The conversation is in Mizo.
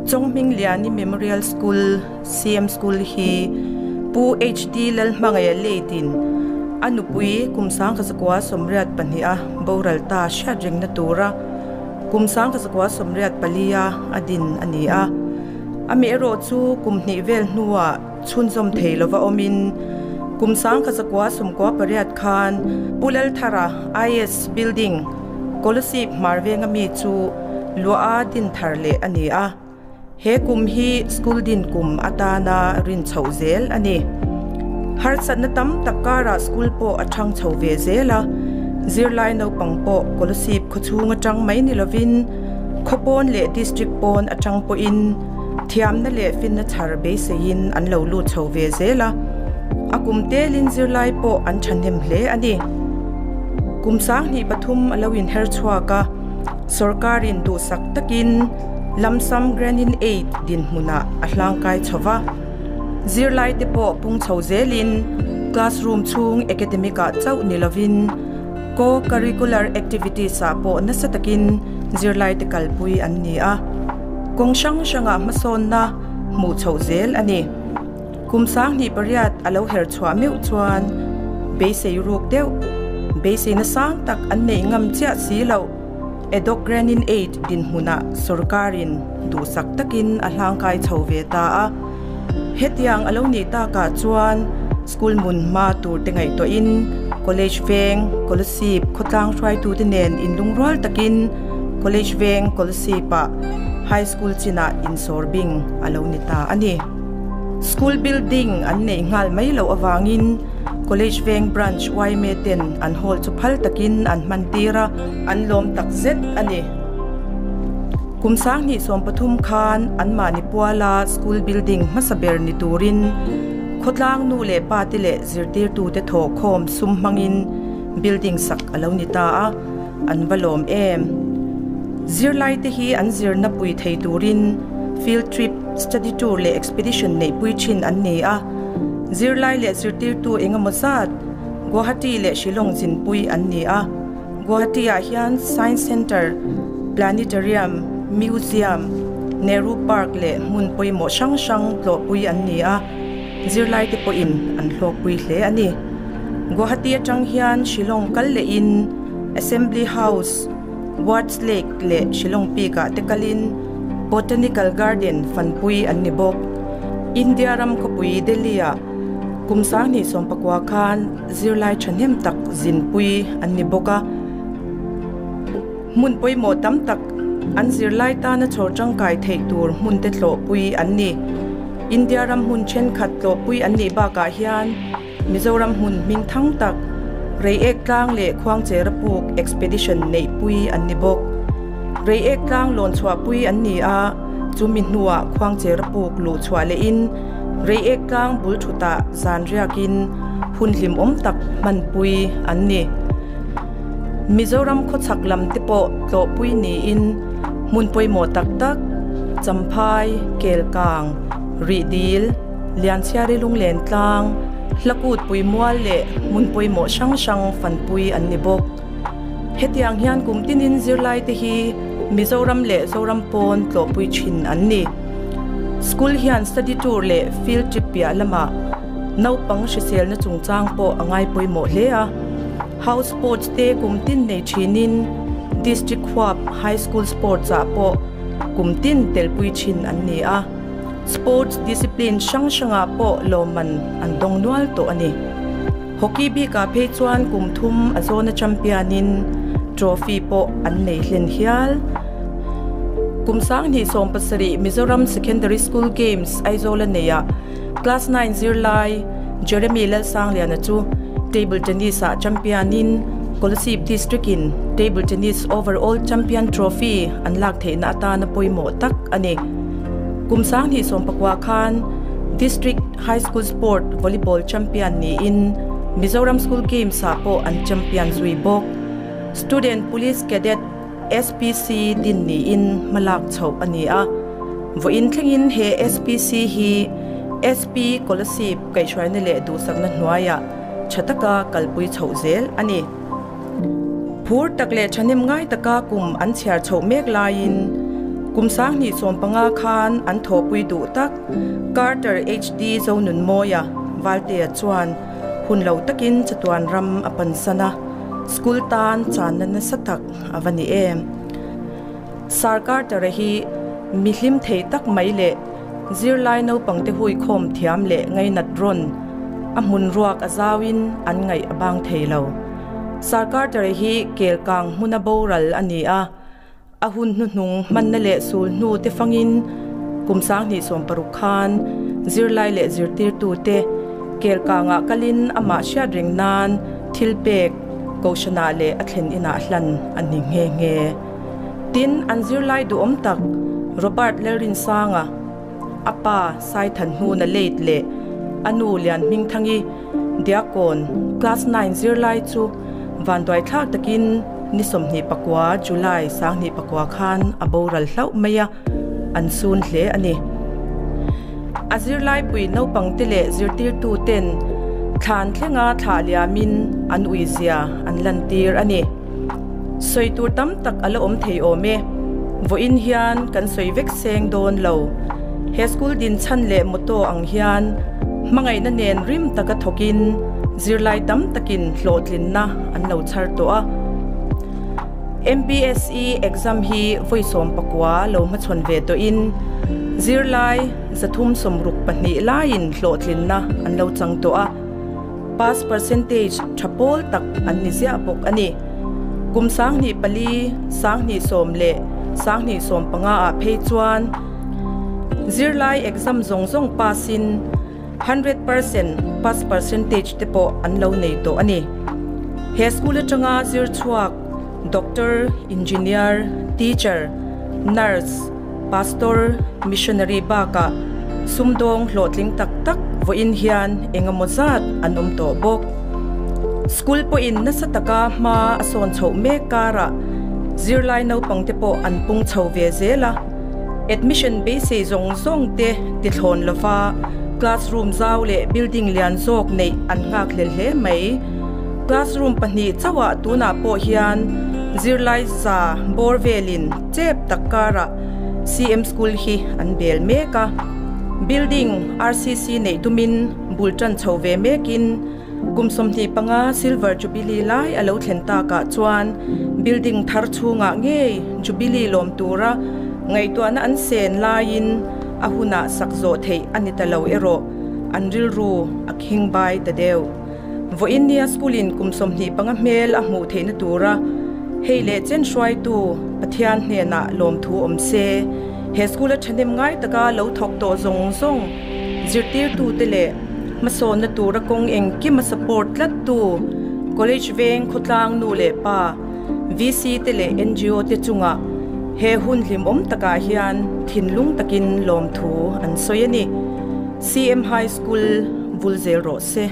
Chawnghmingliani Memorial School, CM School, hi Pu HD Lalhmangaia late in a nupui kum 1982 a boral ta hriat rengna tura kum 1984 a a din a ni a. Amaherawh chu kum hnih vel hnuah chhunzawm thei lova awmin kum 1998 khan Pu Lalthara IS Building, Kolasib hmar venga mi chu luah a din thar leh a ni a. He kum hi school din kum atana rin chhoh zel a ni. Harsatna tam tak karah school pawh a thang chho ve zel a, zirlai naupang pawh Kolasib khawchhung atang mai ni lovin khawpawn leh district pawn atang pawhin thiamna leh finna chhar beiseiin an lo lut chho ve zel a, a kum telin zirlai pawh an thahnem hle a ni. Kum 2003 a lo inher chhuak a, sorkarin duhsak takin Lamsam Grant-in Aid dinhmunah a hlangkai chho va. Zirlaite pawh pung chho zelin classroom chhung academic-ah chauh ni lovin co-curricular activities-ah pawh nasa takin zirlaite kalpui an ni a, kawng hrang hrangah hmasawnna hmuh chhoh zel a ni. Kum 2008 a lo her chhuah meuh chuan beisei ruk deuh, beiseina sang tak an neih ngam chiah si loh. Edok Grant-in Aid dinhmunah sorkarin duhsak takin a hlangkai chho ve ta a. Hetiang a lo nih takah chuan school hmun hma tur te ngaihtuahin College Veng, Kolasib khawtlang hruaitute nen inlungrual takin College Veng, Kolasib-ah High School chinah insawr bing a lo ni ta a ni. School building an neih nghal mai loh avangin College Veng Branch yma ten an hall chu phal takin an hman tir a, an lawm tak zet a ni. Kum 2013 khan anmahni puala school building hmasa ber ni turin khawtlang nu leh pa te leh zirtirtute thawhkhawm sum hmangin building sak a lo ni ta a, an va lawm em. Zirlaite hi an zirna pui thei turin field trip, Study tour leh expedition neihpui thin an ni a, zirlai leh zirtirtu engemaw zat Guwahati leh Shillong zinpui an ni a. Guwahati-ah hian Science Centre, Planetarium, Museum, Nehru Park leh hmun pawimawh hrang hrang tlawhpui an ni a, zirlaite pawhin an hlawkpui hle a ni. Guwahati atang hian Shillong kal lehin Assembly House, Ward's Lake leh Shillong Peak-ah te kalin Botanical Garden fanpui an ni bawk. India ram khawpui Delhi-ah kum 2019 khan zirlai thahnem tak zinpui an ni bawk a. Hmun pawimawh tam tak an zirlai tana chhawr tangkai theih tur hmun te tlawhpui an ni. India ram hmun thenkhat tlawhpui an nih bakah hian Mizoram hmun hming thang tak, Reiek Tlang leh Khuangchera Puk Expedition neihpui an ni bawk. Reiek Tlang lawn chhuahpui an ni a, chumi hnuah Khuangchera Puk luh chhuah lehin Reiek Tlang bul thutah zan riakin hun hlimawm tak hmanpui an ni. Mizoram khawchhak lam te pawh tlawhpui niin hmun pawimawh tak tak, Champhai, Kelkang, Rihdil, Lianchhiari Lunglen tlang, Hlakut pui mual leh hmun pawimawh hrang hrang fanpui an ni bawk. Hetiang hian kum tinin zirlaite hi Mizoram leh Zoram pawn tlawhpui thin an ni. School hian study tour leh field trip piah lamah naupang hriselna chungchang pawh a ngai pawimawh hle a. House sports te kum tin nei thinin District huap High School sports ah pawh kum tin telpui thin an ni a. Sports discipline hrang hrangah pawh lawmman an dawng nual tawh a ni. Hockey bikah phei chuan kum thum a zawna champion-in trophy pawh an nei hlen hial. Kum 2017 Mizoram Secondary School Games Aizawl-a neiah Class 9 zirlai Jeremy Lalsangliana chu Table Tennis-ah champion-in Kolasib District-in Table Tennis Overall Champion Trophy an lak theihna atana pawimawh tak a ni. Kum 2019 khan District High School Sport Volleyball Champion niin Mizoram School Games-ah pawh an champion zui bawk. Student Police Cadet, SPC, din niin hmalak chhoh a ni a. Vawiin thlengin he SPC hi SP Kolasib kaihhruaina leh duhsakna hnuaiah tha taka kalpui chhoh zel a ni. Phur tak leh thahnem ngai taka kum an chhiar chhoh mek laiin. Kum 2015 khan an thawhpui duh tak Carter HD Zonunmawia Valtea chuan hun lo takin chatuan ram a pansan a, school tan channa nasa tak a va ni em. Sir Carter-a hi mi hlim thei tak mai leh zirlai naupangte huikhawm thiam leh ngainat rawn a hmun ruak a zauin an ngaih a bang thei lo. Sir Carter-a hi kelkang hmuna boral a ni a, a hun hnuhnung hmanna leh sul hnu te fangin kum 2016 khan zirlai leh zirtirtute kelkangah kalin amah hriat reng nan thil pek kohhranah leh a thlen inah hlan a ni nghe nghe. Tin, an zirlai duhawm tak Robert Lalrinsanga, a pa Saithanhnuna late leh a nu Lianhmingthangi Diakkawn class nine zirlai chu vanduaithlak takin ni 29 July 2009 khan a boral hlauh mai a, an sun hle a ni. A zirlaipui naupangte leh zirtirtuten thlan thlenga thlah liamin an uizia an lantir a ni. Sawi tur tam tak a la awm thei awm e. Vawiin hian kan sawi vek seng dawn lo. He school din chhan leh motto ang hian hmangaihna nen rim taka thawkin zirlai tam takin hlawhtlinna an lo chhar tawh a. MPSE exam hi vawi 19 lo hmachhawn ve tawhin zirlai 362 laiin hlawhtlinna an lo chang tawh a. Pass percentage tha pawl tak an ni ziah bawk a ni. Kum 2004, 2010 leh 2015 ah phei chuan zirlai exam zawng zawng pass in 100% pass percentage te pawh an lo nei tawh a ni. He school atanga zir chhuak doctor, engineer, teacher, nurse, Pastor, missionary bakah sumdawng hlawhtling tak tak vawiin hian eng emaw zat an awm tawh bawk. School pawhin nasa taka hma a sawn chhoh mek karah zirlai naupangte pawh an pung chho ve zel a, admission beisei zawng zawng te tithlawn lova classroom zau leh building lian zawk neih an nghak hlel hle mai. Classroom pahnih chauhah tunah pawh hian zirlai za bawr velin Chep tak karah CM School hi an bel mek a, building RCC neih tumin bul tan chho ve mekin kum 25 Silver Jubilee lai a lo thlen takah chuan building thar chhungah ngei Jubilee lawm tura ngaihtuahna an sen laiin a hunah sak zawh theih a ni ta lo erawh an rilru a khing bai ta deuh. Vawiin nia school in kum 25 hmel a hmuh theihna tura hei leh chen hruaitu Pathian hnenah lawmthu awm se. He school a thahnem ngai taka lo thawk tawh zawng zawng zirtirtute leh hmasawnna tura kawng engkim a support tlattu College veng khawtlang nu leh pa, VC te leh ngo te chungah he hun hlimawm takah hian thinlung takin lawmthu an sawi a ni. CM High School vul zel rawh se.